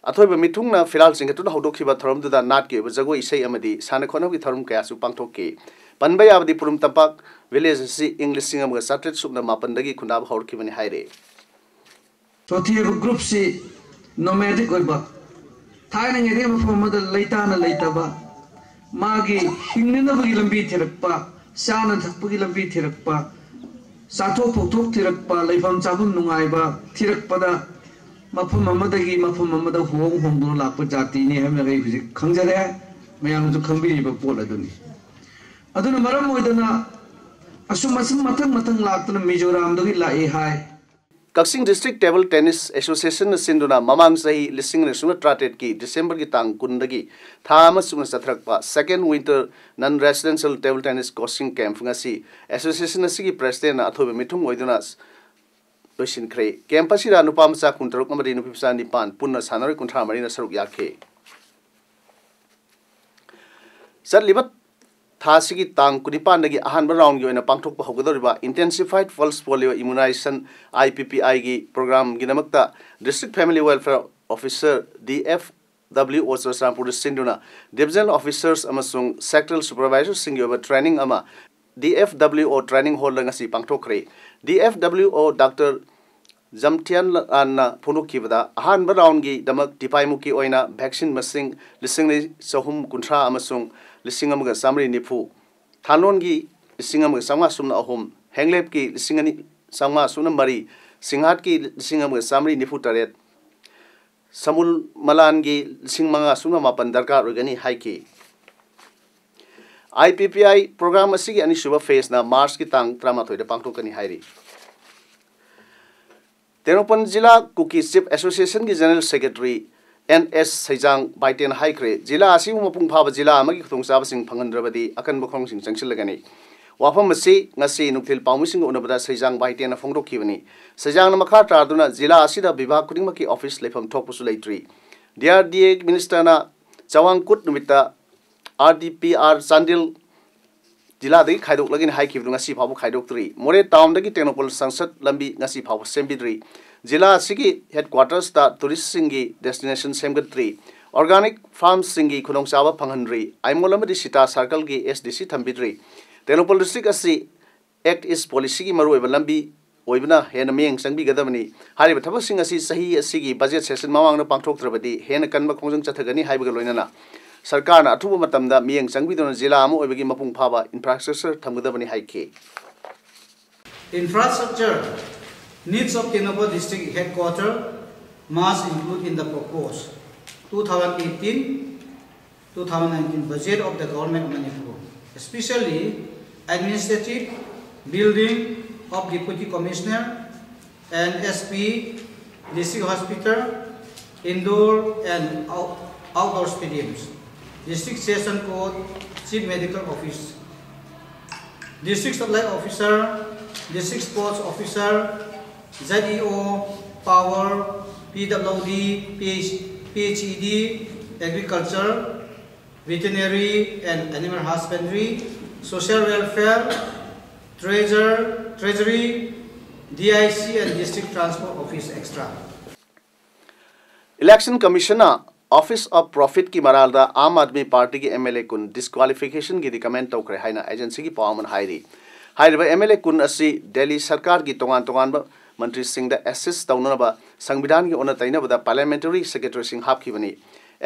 ꯑꯊꯣꯏꯕ ꯃꯤꯊꯨꯡꯅ ꯐꯤꯔꯥꯜ ꯆꯤꯡꯈꯠꯇꯨꯅ ꯍꯧꯗꯣꯛꯈꯤꯕ ꯊꯧꯔꯝꯗꯨꯗ ꯅꯥꯠꯀꯤ ꯑꯣꯏꯕ ꯖꯒꯣꯏ ꯏꯁꯩ ꯑꯃꯗꯤ ꯁꯥꯟꯅ ꯈꯣꯠꯅꯕꯒꯤ ꯊꯧꯔꯝ ꯀꯌꯥꯁꯨ ꯄꯥꯡꯊꯣꯛꯈꯤ꯫ ꯄꯟꯕ ꯌꯥꯕꯗꯤ ꯄꯨꯔꯨꯝ ꯇꯝꯄꯥꯛ village ꯑꯁꯤ ꯏꯪ ꯂꯤꯁꯤꯡ ꯑꯃꯒ ꯆꯥꯇ꯭ꯔꯦꯠ ꯁꯨꯞꯅ ꯃꯥꯄꯟꯗꯒꯤ ꯈꯨꯟꯗꯥꯕ ꯍꯧꯔꯛꯈꯤꯕꯅꯤ ꯍꯥꯏꯔꯤ꯫ ꯆꯣꯊꯦ ꯍꯥꯏꯕ groupꯁꯤ nomadic ꯑꯣꯏꯕ, ꯊꯥꯏꯅꯉꯩꯗꯒꯤ ꯃꯐꯝ ꯑꯃꯗ ꯂꯩꯇꯥꯅ ꯂꯩꯇꯕ, ꯃꯥꯒꯤ ꯍꯤꯡꯅꯅꯕꯒꯤ ꯂꯝꯕꯤ ꯊꯤꯔꯛꯄ, ꯆꯥꯅ ꯊꯛꯄꯒꯤ ꯂꯝꯕꯤ ꯊꯤꯔꯛꯄ, ꯆꯥꯊꯣꯛ ꯐꯧꯊꯣꯛ ꯊꯤꯔꯛꯄ, ꯂꯩꯐꯝ ꯆꯥꯐꯝ ꯅꯨꯡꯉꯥꯏꯕ ꯊꯤꯔꯛꯄꯗ ꯃꯐꯝ ꯑꯃꯗꯒꯤ ꯃꯐꯝ ꯑꯃꯗ ꯍꯣꯡ ꯍꯣꯡꯗꯨꯅ ꯂꯥꯛꯄ ꯖꯥꯇꯤꯅꯤ ꯍꯥꯏꯕ ꯑꯩ ꯍꯧꯖꯤꯛ ꯈꯪꯖꯔꯦ꯫ ꯃꯌꯥꯝꯅꯁꯨ ꯈꯪꯕꯤꯔꯤꯕ ꯄꯣꯠ ꯑꯗꯨꯅꯤ꯫ ꯑꯗꯨꯅ ꯃꯔꯝ ꯑꯣꯏꯗꯅ ꯑꯁꯨꯝ ꯑꯁꯨꯝ ꯃꯊꯪ ꯃꯊꯪ ꯂꯥꯛꯇꯨꯅ ꯃꯤꯖꯣꯔꯥꯝꯗꯒꯤ ꯂꯥꯛꯏ ꯍꯥꯏ꯫ ꯀꯛꯆꯤꯡ District Table Tennis Associationꯅ ꯁꯤꯟꯗꯨꯅ ꯃꯃꯥꯡ ꯆꯍꯤ ꯂꯤꯁꯤꯡ ꯑꯅꯤ ꯁꯨꯞꯅ ꯇꯔꯥꯇꯔꯦꯠꯀꯤ Decemberꯒꯤ ꯇꯥꯡ ꯀꯨꯟꯗꯒꯤ ꯊꯥ ꯑꯃ ꯆꯨꯞꯅ ꯆꯠꯊꯔꯛꯄ Second Winter Non Residential Table Tennis Coaching Camp ꯉꯁꯤ association ꯑꯁꯤꯒꯤ presidentꯅ ꯑꯊꯣꯏꯕ ꯃꯤꯊꯨꯡ ꯑꯣꯏꯗꯨꯅ ꯂꯣꯏꯁꯤꯟꯈ꯭ꯔꯦ꯫ Camp ꯑꯁꯤꯗ ꯅꯨꯄꯥ ꯃꯆꯥ ꯀꯨꯟꯇꯔꯨꯛ ꯑꯃꯗꯤ ꯅꯨꯄꯤ ꯃꯆꯥ ꯅꯤꯄꯥꯟ, ꯄꯨꯟꯅ ꯁꯥꯟꯅꯔꯣꯏ ꯀꯨꯟꯊ꯭ꯔꯥ ꯃꯔꯤꯅ ꯁꯔꯨꯛ ꯌꯥꯈꯤ꯫ ꯆꯠꯂꯤꯕ ꯊꯥ ꯑꯁꯤꯒꯤ ꯇꯥꯡ ꯀꯨꯟꯅꯤꯄꯥꯟꯗꯒꯤ ꯑꯍꯥꯟꯕ roundꯒꯤ ꯑꯣꯏꯅ ꯄꯥꯡꯊꯣꯛꯄ ꯍꯧꯒꯗꯧꯔꯤꯕ Intensified Pulse Polio Immunization, IPPIꯒꯤ programꯒꯤꯗꯃꯛꯇ District Family Welfare Officer, D F W O Churachandpur ꯗ ꯁꯤꯟꯗꯨꯅ Divisional Officers ꯑꯃꯁꯨꯡ Sectoral Supervisor ꯁꯤꯡꯒꯤ ꯑꯣꯏꯕ training ꯑꯃ D F W O Training Hall ꯗ ꯉꯁꯤ ꯄꯥꯡꯊꯣꯛꯈ꯭ꯔꯦ꯫ D F W O Doctor ꯖꯝꯊꯤꯌꯥꯟꯂꯥꯟꯅ ꯐꯣꯡꯗꯣꯛꯈꯤꯕꯗ, ꯑꯍꯥꯟꯕ round ꯒꯤꯗꯃꯛ ꯇꯤꯄꯥꯏꯃꯨꯛꯀꯤ ꯑꯣꯏꯅ vaccine ꯃꯁꯤꯡ ꯂꯤꯁꯤꯡ ꯑꯅꯤ ꯆꯍꯨꯝ ꯀꯨꯟꯊ꯭ꯔꯥ ꯑꯃꯁꯨꯡ ꯂꯤꯁꯤꯡ ꯑꯃꯒ ꯆꯥꯃꯔꯤ ꯅꯤꯐꯨ, ꯊꯥꯟꯂꯣꯟꯒꯤ ꯂꯤꯁꯤꯡ ꯑꯃꯒ ꯆꯥꯝꯃꯉꯥ ꯁꯨꯞꯅ ꯑꯍꯨꯝ, ꯍꯦꯡꯂꯦꯞꯀꯤ ꯂꯤꯁꯤꯡ ꯑꯅꯤ ꯆꯥꯝꯃꯉꯥ ꯁꯨꯞꯅ ꯃꯔꯤ, ꯁꯤꯡꯍꯥꯠꯀꯤ ꯂꯤꯁꯤꯡ ꯑꯃꯒ ꯆꯥꯃꯔꯤ ꯅꯤꯐꯨ ꯇꯔꯦꯠ, ꯁꯃꯨꯜ ꯃꯂꯥꯟꯒꯤ ꯂꯤꯁꯤꯡ ꯃꯉꯥ ꯁꯨꯞꯅ ꯃꯥꯄꯟ ꯗꯔꯀꯥꯔ ꯑꯣꯏꯒꯅꯤ ꯍꯥꯏꯈꯤ꯫ I P P I program ꯑꯁꯤꯒꯤ ꯑꯅꯤꯁꯨꯕ phase ꯅ March ꯀꯤ ꯇꯥꯡ ꯇꯔꯥꯃꯥꯊꯣꯏꯗ ꯄꯥꯡꯊꯣꯛꯀꯅꯤ ꯍꯥꯏꯔꯤ꯫ ꯇꯦꯡꯅꯧꯄꯜ ꯖꯤꯂꯥ ꯀꯨꯀꯤ Chief Association ꯒꯤ General Secretary N S ꯁꯩꯖꯥꯡ ꯕꯥꯏꯇꯦꯟ ꯍꯥꯏꯈ꯭ꯔꯦ, ꯖꯤꯂꯥ ꯑꯁꯤꯕꯨ ꯃꯄꯨꯡ ꯐꯥꯕ ꯖꯤꯂꯥ ꯑꯃꯒꯤ ꯈꯨꯗꯣꯡꯆꯥꯕꯁꯤꯡ ꯐꯪꯍꯟꯗ꯭ꯔꯕꯗꯤ ꯑꯀꯟꯕ ꯈꯣꯡꯁꯤꯡ ꯆꯪꯁꯤꯜꯂꯒꯅꯤ꯫ ꯋꯥꯐꯝ ꯑꯁꯤ ꯉꯁꯤ ꯅꯨꯡꯊꯤꯜ ꯄꯥꯎꯃꯤꯁꯤꯡꯒ ꯎꯅꯕꯗ ꯁꯩꯖꯥꯡ ꯕꯥꯏꯇꯦꯟꯅ ꯐꯣꯡꯗꯣꯛꯈꯤꯕꯅꯤ꯫ ꯁꯩꯖꯥꯡꯅ ꯃꯈꯥ ꯇꯥꯗꯨꯅ ꯖꯤꯂꯥ ꯑꯁꯤꯗ ꯚꯤꯚꯥꯒ ꯈꯨꯗꯤꯡꯃꯛꯀꯤ office ꯂꯩꯐꯝ ꯊꯣꯛꯄꯁꯨ ꯂꯩꯇ꯭ꯔꯤ꯫ D R D A Minister ꯅ ꯆꯋꯥꯡ ꯀꯨꯠ ꯅꯨꯃꯤꯠꯇ R D P R Chandel ꯖꯤꯂꯥꯗꯒꯤ ꯈꯥꯏꯗꯣꯛꯂꯒꯅꯤ ꯍꯥꯏꯈꯤꯕꯗꯨ ꯉꯁꯤ ꯐꯥꯎꯕ ꯈꯥꯏꯗꯣꯛꯇ꯭ꯔꯤ꯫ ꯃꯣꯔꯦ town ꯗꯒꯤ ꯇꯦꯡꯅꯧꯄꯜ ꯁꯪꯁꯠ ꯂꯝꯕꯤ ꯉꯁꯤ ꯐꯥꯎꯕ ꯁꯦꯝꯕꯤꯗ꯭ꯔꯤ꯫ ꯖꯤꯂꯥ ꯑꯁꯤꯒꯤ headquarters ꯇ tourist ꯁꯤꯡꯒꯤ destination ꯁꯦꯝꯒꯠꯇ꯭ꯔꯤ꯫ Organic farm ꯁꯤꯡꯒꯤ ꯈꯨꯗꯣꯡꯆꯥꯕ ꯐꯪꯍꯟꯗ꯭ꯔꯤ꯫ ꯑꯥꯏꯃꯣꯜ ꯑꯃꯗꯤ ꯁꯤꯇꯥ circle ꯒꯤ S D C ꯊꯝꯕꯤꯗ꯭ꯔꯤ꯫ Tengnoupal district ꯑꯁꯤ Act East policy ꯒꯤ ꯃꯔꯨꯑꯣꯏꯕ ꯂꯝꯕꯤ ꯑꯣꯏꯕꯅ ꯍꯦꯟꯅ ꯃꯤꯠꯌꯦꯡ ꯆꯪꯕꯤꯒꯗꯕꯅꯤ꯫ ꯍꯥꯏꯔꯤꯕ ꯊꯕꯛꯁꯤꯡ ꯑꯁꯤ ꯆꯍꯤ ꯑꯁꯤꯒꯤ budget session ꯃꯃꯥꯡꯗ ꯄꯥꯡꯊꯣꯛꯇ꯭ꯔꯕꯗꯤ ꯍꯦꯟꯅ ꯀꯟꯕ ꯈꯣꯡꯖꯪ ꯆꯠꯊꯒꯅꯤ ꯍꯥꯏꯕꯒ ꯂꯣꯏꯅꯅ ꯁꯔꯀꯥꯔꯅ ꯑꯊꯨꯕ ꯃꯇꯝꯗ ꯃꯤꯠꯌꯦꯡ ꯆꯪꯕꯤꯗꯨꯅ ꯖꯤꯂꯥ ꯑꯃ ꯑꯣꯏꯕꯒꯤ ꯃꯄꯨꯡ ꯐꯥꯕ infrastructure ꯊꯝꯒꯗꯕꯅꯤ ꯍꯥꯏꯈꯤ꯫ Infrastructure needs of Tengnoupal District Headquarter must include in the proposed two thousand eighteen two thousand nineteen budget of the Government of Manipur, especially administrative building of Deputy Commissioner and S P, District Hospital, indoor and out- outdoor stadiums, District Session Court, Chief Medical Office, District Supply Officer, District Sports Officer, Z E O, Power, P W D, P H, P H E D, Agriculture, Veterinary and Animal Husbandry, Social Welfare, Treasure, Treasury, D I C and District Transport Office, extra. Election Commissionꯅ Office of Profitꯀꯤ ꯃꯔꯥꯜꯗ Aam Aadmi ꯄꯥꯔꯇꯤꯒꯤ M L A ꯀꯨꯟ disqualificationꯒꯤ recommend ꯇꯧꯈ꯭ꯔꯦ ꯍꯥꯏꯅ agencyꯒꯤ ꯄꯥꯎ ꯑꯃꯅ ꯍꯥꯏꯔꯤ꯫ ꯍꯥꯏꯔꯤꯕ M L A ꯀꯨꯟ ꯑꯁꯤ ꯗꯦꯜꯂꯤ ꯁꯔꯀꯥꯔꯒꯤ ꯇꯣꯉꯥꯟ ꯇꯣꯉꯥꯟꯕ ꯃꯟꯇ꯭ꯔꯤꯁꯤꯡꯗ assist ꯇꯧꯅꯅꯕ ꯁꯪꯕꯤꯙꯥꯟꯒꯤ ꯑꯣꯟꯅ ꯇꯩꯅꯕꯗ parliamentary secretaryꯁꯤꯡ ꯍꯥꯞꯈꯤꯕꯅꯤ꯫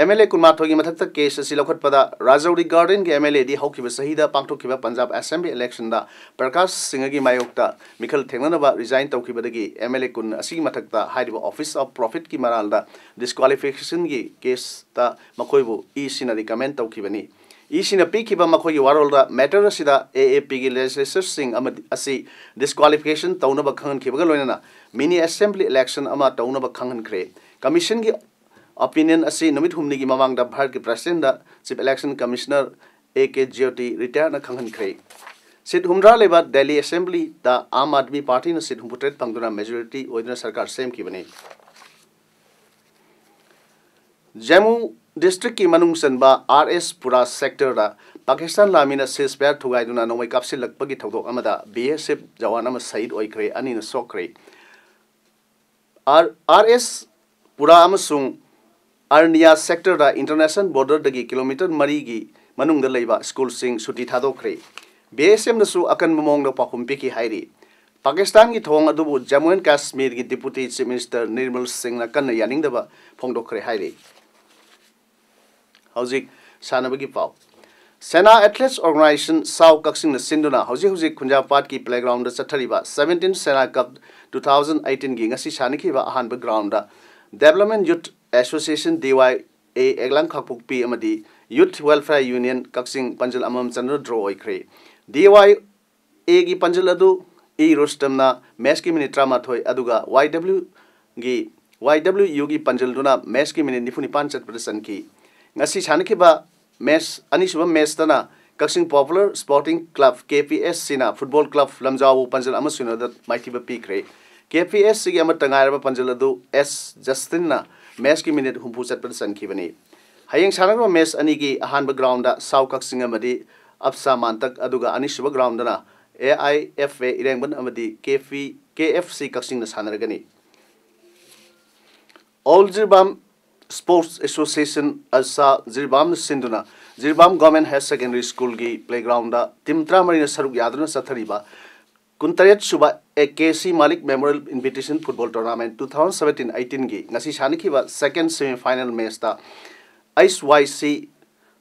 M L A ꯀꯨꯟꯃꯥꯊꯣꯏꯒꯤ ꯃꯊꯛꯇ case ꯑꯁꯤ ꯂꯧꯈꯠꯄꯗ ꯔꯥꯖꯧꯔꯤ gardenꯒꯤ M L Aꯗꯤ ꯍꯧꯈꯤꯕ ꯆꯍꯤꯗ ꯄꯥꯡꯊꯣꯛꯈꯤꯕ ꯄꯟꯖꯥꯕ assembly electionꯗ ꯄ꯭ꯔꯀꯥꯁ ꯁꯤꯡꯍꯒꯤ ꯃꯥꯌꯣꯛꯇ ꯃꯤꯈꯜ ꯊꯦꯡꯅꯅꯕ resign ꯇꯧꯈꯤꯕꯗꯒꯤ M L A ꯀꯨꯟ ꯑꯁꯤꯒꯤ ꯃꯊꯛꯇ ꯍꯥꯏꯔꯤꯕ Office of Profitꯀꯤ ꯃꯔꯥꯜꯗ disqualificationꯒꯤ caseꯇ ꯃꯈꯣꯏꯕꯨ ECꯅ recommend ꯇꯧꯈꯤꯕꯅꯤ꯫ ECꯅ ꯄꯤꯈꯤꯕ ꯃꯈꯣꯏꯒꯤ ꯋꯥꯔꯣꯜꯗ matter ꯑꯁꯤꯗ AAPꯒꯤ legislatorꯁꯤꯡ ꯑꯃꯗꯤ ꯑꯁꯤ disqualification ꯇꯧꯅꯕ ꯈꯪꯍꯟꯈꯤꯕꯒ ꯂꯣꯏꯅꯅ mini assembly election ꯑꯃ ꯇꯧꯅꯕ ꯈꯪꯍꯟꯈ꯭ꯔꯦ꯫ Commissionꯒꯤ opinion ꯑꯁꯤ ꯅꯨꯃꯤꯠ ꯍꯨꯝꯅꯤꯒꯤ ꯃꯃꯥꯡꯗ ꯚꯥꯔꯠꯀꯤ presidentꯗ Chief Election Commissioner A K Jyoti retireꯅ ꯈꯪꯍꯟꯈ꯭ꯔꯦ꯫ Seat ꯍꯨꯝꯗ꯭ꯔꯥ ꯂꯩꯕ ꯗꯦꯜꯂꯤ assemblyꯗ ꯑꯥꯝ ꯑꯥꯗꯃꯤ ꯄꯥꯔꯇꯤꯅ seat ꯍꯨꯝꯐꯨꯇꯔꯦꯠ ꯐꯪꯗꯨꯅ majority ꯑꯣꯏꯗꯨꯅ ꯁꯔꯀꯥꯔ ꯁꯦꯝꯈꯤꯕꯅꯤ꯫ ꯖꯃꯨ districtꯀꯤ ꯃꯅꯨꯡ ꯆꯟꯕ R S Pura sectorꯗ Pakistan ꯂꯥꯟꯃꯤꯅ ceasefire ꯊꯨꯒꯥꯏꯗꯨꯅ ꯅꯣꯡꯃꯩ ꯀꯥꯞꯁꯤꯜꯂꯛꯄꯒꯤ ꯊꯧꯗꯣꯛ ꯑꯃꯗ B S F ꯖꯋꯥꯟ ꯑꯃ ꯁꯍꯤꯗ ꯑꯣꯏꯈ꯭ꯔꯦ, ꯑꯅꯤꯅ ꯁꯣꯛꯈ꯭ꯔꯦ꯫ R-, R S Pura ꯑꯃꯁꯨꯡ Arnia sectorꯗ international borderꯗꯒꯤ kilometre ꯃꯔꯤꯒꯤ ꯃꯅꯨꯡꯗ ꯂꯩꯕ ꯁ꯭ꯀꯨꯜꯁꯤꯡ ꯁꯨꯇꯤ ꯊꯥꯗꯣꯛꯈ꯭ꯔꯦ꯫ B S Fꯅꯁꯨ ꯑꯀꯟꯕ ꯃꯑꯣꯡꯗ ꯄꯥꯎꯈꯨꯝ ꯄꯤꯈꯤ ꯍꯥꯏꯔꯤ꯫ ꯄꯥꯀꯤꯁꯇꯥꯟꯒꯤ ꯊꯧꯑꯣꯡ ꯑꯗꯨꯕꯨ ꯖꯃꯨ ꯑꯦꯟ ꯀꯥꯁꯃꯤꯔꯒꯤ Deputy Chief Minister ꯅꯤꯔꯃꯜ ꯁꯤꯡꯅ ꯀꯟꯅ ꯌꯥꯅꯤꯡꯗꯕ ꯐꯣꯡꯗꯣꯛꯈ꯭ꯔꯦ ꯍꯥꯏꯔꯤ꯫ ꯍꯧꯖꯤꯛ ꯁꯥꯟꯅꯕꯒꯤ ꯄꯥꯎ꯫ Sena Athletes Organisation ꯁꯥꯎ ꯀꯛꯆꯤꯡꯅ ꯁꯤꯟꯗꯨꯅ ꯍꯧꯖꯤꯛ ꯍꯧꯖꯤꯛ ꯈꯨꯟꯖꯥꯄꯥꯠꯀꯤ playgroundꯗ ꯆꯠꯊꯔꯤꯕ seventeen Sena Cup two thousand eighteenꯒꯤ ꯉꯁꯤ ꯁꯥꯟꯅꯈꯤꯕ ꯑꯍꯥꯟꯕ groundꯗ Development Youth Association D Y A ꯑꯦꯛꯂꯥꯡ ꯈꯥꯡꯄꯣꯛꯄꯤ ꯑꯃꯗꯤ Youth Welfare Union ꯀꯛꯆꯤꯡ ꯄꯥꯟꯖꯜ ꯑꯃꯃꯝ ꯆꯟꯗꯨꯅ draw ꯑꯣꯏꯈ꯭ꯔꯦ꯫ D Y Aꯒꯤ ꯄꯥꯟꯖꯜ ꯑꯗꯨ ꯏ ꯔꯨꯁꯇꯝꯅ matchꯀꯤ minute ꯇꯔꯥꯃꯥꯊꯣꯏ ꯑꯗꯨꯒ Y W ꯒꯤ, Y W Uꯒꯤ ꯄꯥꯟꯖꯜꯗꯨꯅ matchꯀꯤ minute ꯅꯤꯐꯨ ꯅꯤꯄꯥꯟ ꯆꯠꯄꯗ ꯆꯟꯈꯤ꯫ ꯉꯁꯤ ꯁꯥꯟꯅꯈꯤꯕ match, ꯑꯅꯤꯁꯨꯕ matchꯇꯅ ꯀꯛꯆꯤꯡ Popular Sporting Club, K P S Cꯅ Football Club ꯂꯝꯖꯥꯎꯕꯨ ꯄꯥꯟꯖꯜ ꯑꯃ ꯁꯣꯏꯅꯗ ꯃꯥꯏꯊꯤꯕ ꯄꯤꯈ꯭ꯔꯦ꯫ K P S Cꯒꯤ ꯑꯃꯠꯇ ꯉꯥꯏꯔꯕ ꯄꯥꯟꯖꯜ ꯑꯗꯨ S Justinꯅ matchꯀꯤ minute ꯍꯨꯝꯐꯨ ꯆꯠꯄꯗ ꯆꯟꯈꯤꯕꯅꯤ꯫ ꯍꯌꯦꯡ ꯁꯥꯟꯅꯒꯗꯕ match ꯑꯅꯤꯒꯤ ꯑꯍꯥꯟꯕ groundꯗ ꯁꯥꯎ ꯀꯛꯆꯤꯡ ꯑꯃꯗꯤ ꯑꯞꯁꯥ ꯃꯥꯟꯇꯛ, ꯑꯗꯨꯒ ꯑꯅꯤꯁꯨꯕ groundꯗꯅ A I F A ꯏꯔꯦꯡꯕꯟ ꯑꯃꯗꯤ K F, K F C ꯀꯛꯆꯤꯡꯅ ꯁꯥꯟꯅꯔꯒꯅꯤ꯫ ꯑꯣꯜ ꯖꯤꯔꯤꯕꯥꯝ Sports Association, ꯑꯜꯁꯥ, ꯖꯤꯔꯤꯕꯥꯝꯅ ꯁꯤꯟꯗꯨꯅ Jiribam Government Higher Secondary Schoolꯒꯤ playgroundꯗ team ꯇꯔꯥꯃꯔꯤꯅ ꯁꯔꯨꯛ ꯌꯥꯗꯨꯅ ꯆꯠꯊꯔꯤꯕ ꯀꯨꯟꯇꯔꯦꯠ ꯁꯨꯕ A K C Malik Memorial Invitation Football Tournament two thousand seventeen eighteenꯒꯤ ꯉꯁꯤ ꯁꯥꯟꯅꯈꯤꯕ second semi final matchꯇ H Y C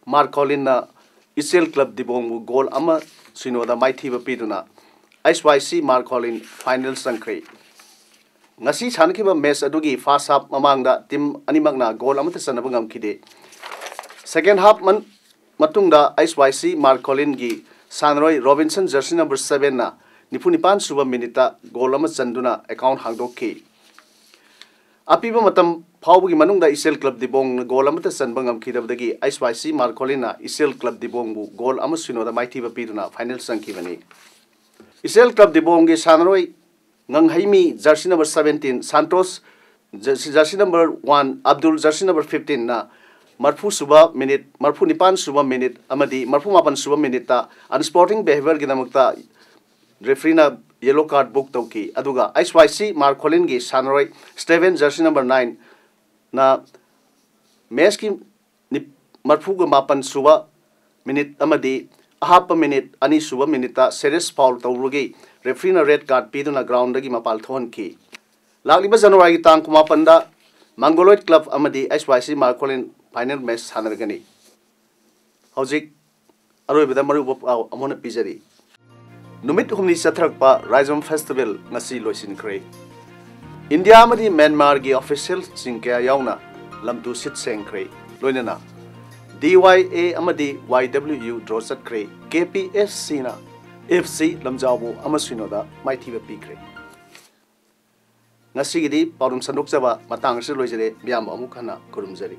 Marcollinꯅ Ichel Club Dibongꯕꯨ goal ꯑꯃ ꯁꯤꯅꯣꯗ ꯃꯥꯏꯊꯤꯕ ꯄꯤꯗꯨꯅ H Y C Marcollin final ꯆꯪꯈ꯭ꯔꯦ꯫ ꯉꯁꯤ ꯁꯥꯟꯅꯈꯤꯕ match ꯑꯗꯨꯒꯤ first half ꯃꯃꯥꯡꯗ team ꯑꯅꯤꯃꯛꯅ goal ꯑꯃꯠꯇ ꯆꯟꯅꯕ ꯉꯝꯈꯤꯗꯦ꯫ Second half ꯃꯟ-, ꯃꯇꯨꯡꯗ H Y C Marcollinꯒꯤ ꯁꯥꯟꯅꯔꯣꯏ Robinson jersey number sevenꯅ ꯅꯤꯐꯨ ꯅꯤꯄꯥꯟ ꯁꯨꯕ minuteꯇ goal ꯑꯃ ꯆꯟꯗꯨꯅ account ꯍꯥꯡꯗꯣꯛꯈꯤ꯫ ꯑꯄꯤꯕ ꯃꯇꯝ ꯐꯥꯎꯕꯒꯤ ꯃꯅꯨꯡꯗ Ichel Club Dibongꯅ goal ꯑꯃꯠꯇ ꯆꯟꯕ ꯉꯝꯈꯤꯗꯕꯗꯒꯤ H Y C Marcollinꯅ Ichel Club Dibongꯕꯨ goal ꯑꯃ ꯁꯤꯅꯣꯗ ꯃꯥꯏꯊꯤꯕ ꯄꯤꯗꯨꯅ final ꯆꯪꯈꯤꯕꯅꯤ꯫ Ichel Club Dibongꯒꯤ ꯁꯥꯟꯅꯔꯣꯏ ꯉꯪꯍꯩꯃꯤ jersey number seventeen, Santos jersey, jersey number one, Abdul jersey number fifteenꯅ ꯃꯔꯐꯨ ꯁꯨꯕ minute, ꯃꯔꯐꯨ ꯅꯤꯄꯥꯟ ꯁꯨꯕ minute ꯑꯃꯗꯤ ꯃꯔꯐꯨ ꯃꯥꯄꯟ ꯁꯨꯕ minuteꯇ unsporting behaviorꯒꯤꯗꯃꯛꯇ refereeꯅ yellow card book ꯇꯧꯈꯤ꯫ ꯑꯗꯨꯒ H Y C Marcollinꯒꯤ ꯁꯥꯟꯅꯔꯣꯏ Steven jersey number nineꯅ matchꯀꯤ ꯅꯤꯞ-, ꯃꯔꯐꯨꯒ ꯃꯥꯄꯟ ꯁꯨꯕ minute ꯑꯃꯗꯤ ꯑꯍꯥꯞꯄ minute ꯑꯅꯤ ꯁꯨꯕ minuteꯇ serious foul ꯇꯧꯔꯨꯕꯒꯤ refereeꯅ red card ꯄꯤꯗꯨꯅ groundꯗꯒꯤ ꯃꯄꯥꯜ ꯊꯣꯛꯍꯟꯈꯤ꯫ ꯂꯥꯛꯂꯤꯕ Januaryꯒꯤ ꯇꯥꯡ ꯀꯨꯟꯃꯥꯄꯟꯗ Mongoloid Club ꯑꯃꯗꯤ H Y C Marcollin final match ꯁꯥꯟꯅꯔꯒꯅꯤ꯫ ꯍꯧꯖꯤꯛ ꯑꯔꯣꯏꯕꯗ ꯃꯔꯨꯑꯣꯏꯕ ꯄꯥꯎ ꯑꯃꯨꯛ ꯍꯟꯅ ꯄꯤꯖꯔꯤ꯫ ꯅꯨꯃꯤꯠ ꯍꯨꯝꯅꯤ ꯆꯠꯊꯔꯛꯄ ꯔꯥꯏꯖꯝ festival ꯉꯁꯤ ꯂꯣꯏꯁꯤꯟꯈ꯭ꯔꯦ꯫ ꯏꯟꯗꯤꯌꯥ ꯑꯃꯗꯤ ꯃ꯭ꯌꯥꯟꯃꯥꯔꯒꯤ officialꯁꯤꯡ ꯀꯌꯥ ꯌꯥꯎꯅ ꯂꯝꯇꯨ ꯁꯤꯠ ꯁꯦꯡꯈ꯭ꯔꯦ꯫ ꯂꯣꯏꯅꯅ D Y A ꯑꯃꯗꯤ Y W U draw ꯆꯠꯈ꯭ꯔꯦ꯫ K P S Cꯅ F C ꯂꯝꯖꯥꯎꯕꯨ ꯑꯃ ꯁꯤꯅꯣꯗ ꯃꯥꯏꯊꯤꯕ ꯄꯤꯈ꯭ꯔꯦ꯫ ꯉꯁꯤꯒꯤꯗꯤ ꯄꯥꯎꯗꯝ ꯁꯟꯗꯣꯛꯆꯕ ꯃꯇꯥꯡ ꯑꯁꯤꯗ ꯂꯣꯏꯖꯔꯦ꯫ ꯃꯤꯌꯥꯝꯕꯨ ꯑꯃꯨꯛ ꯍꯟꯅ ꯈꯨꯔꯨꯝꯖꯔꯤ꯫